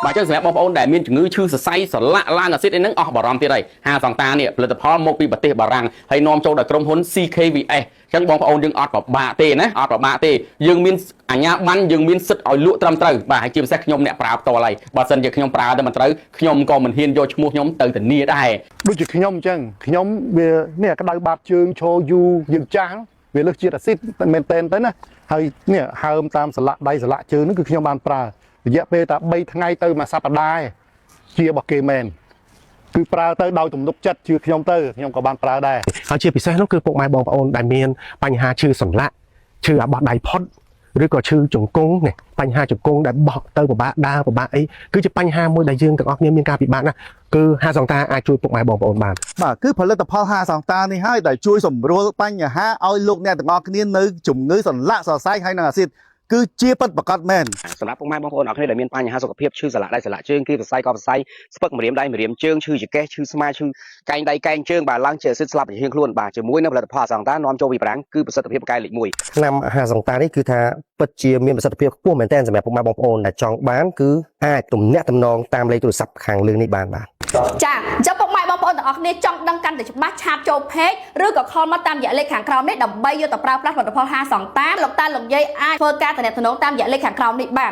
បាទអញ្ចឹងសម្រាប់បងប្អូនដែលមានជំងឺឈឺសរសៃសន្លាក់ឡើងអាស៊ីតអីហ្នឹងអស់បារម្ភទៀតហើយហាសង្តានេះផលិតផលមកពីប្រទេសបារាំងហើយនាំចូលដោយក្រុមហ៊ុន CKVS អញ្ចឹងបងប្អូនយើងអត់ពិបាកទេណាអត់ពិបាកទេយើងមានអាជ្ញាប័ណ្ណយើងមានសិទ្ធិឲ្យលក់ត្រឹមត្រូវបាទហើយជាពិសេសខ្ញុំអ្នកប្រើផ្ទាល់ហើយបើសិនជាខ្ញុំប្រើទៅមិនត្រូវខ្ញុំក៏មិនហ៊ានយកឈ្មោះខ្ញុំទៅធានាដែរ ដូចជាខ្ញុំអញ្ចឹងខ្ញុំវានេះក្តៅបាតជើងឈរយូរយើងចាស់វាលើសជាតិអាស៊ីតមែនតែនទៅណាហើយនេះហើមតាមសន្លាក់ដៃសន្លាក់ជើងហ្នឹងគឺខ្ញុំបានប្រើរយៈពេលតែ3ថ្ងៃទៅមួយសប្តាហ៍ឯងជារបស់គេមែនគឺប្រើទៅដោយទំនុកចិត្តជឿខ្ញុំទៅខ្ញុំក៏បានប្រើដែរ ហើយជាពិសេសនោះគឺពុកម៉ែបងប្អូនដែលមានបញ្ហាឈឺសន្លាក់ឈឺអាបោះដៃផុតឬក៏ឈឺជង្គង់នេះបញ្ហាជង្គង់ដែលបក់ទៅពិបាកដើរពិបាកអីគឺជាបញ្ហាមួយដែលយើងទាំងអស់គ្នាមានការពិបាកណាស់គឺហាសង្តាអាចជួយពុកម៉ែបងប្អូនបាន បាទគឺផលិតផលហាសង្តានេះហើយដែលជួយសម្រួលបញ្ហាឲ្យលោកអ្នកទាំងអស់គ្នានៅជំងឺសន្លាក់សរសៃហើយនិងអាស៊ីតគឺជាពិតប្រាកដមែន សម្រាប់ពុកម៉ែបងប្អូនអរគ្នាដែលមានបញ្ហាសុខភាពឈឺសន្លាក់ដៃសន្លាក់ជើងគីសរសៃកសរសៃស្ពឹកម្រាមដៃម្រាមជើងឈឺចង្កេះឈឺស្មាឈឺកែងដៃកែងជើងបាទឡើងជាអាស៊ីតស្លាប់ជាហៀងខ្លួនបាទជាមួយនឹងផលិតផលអសង្តានាំចូលពីបារាំងគឺប្រសិទ្ធភាពកែលេខ1 ថ្នាំអាហារសង្តានេះគឺថាពិតជាមានប្រសិទ្ធភាពខ្ពស់មែនទែនសម្រាប់ពុកម៉ែបងប្អូនដែលចង់បានគឺអាចទំនាក់ទំនងតាមលេខទូរស័ព្ទខាងលើនេះបានបាទ ចាអញ្ចឹងពុកម៉ែបងប្អូនទាំងអស់គ្នាចង់ដឹងកាន់តែច្បាស់ chat ចូល page ឬក៏ call មកតាមរយៈលេខខាងក្រោមនេះដើម្បីយកទៅប្រើប្រាស់ផលិតផលហាសង្តាលោកតាលោកយាយអាចធ្វើការទំនាក់ទំនងតាមរយៈលេខខាងក្រោមនេះបាន។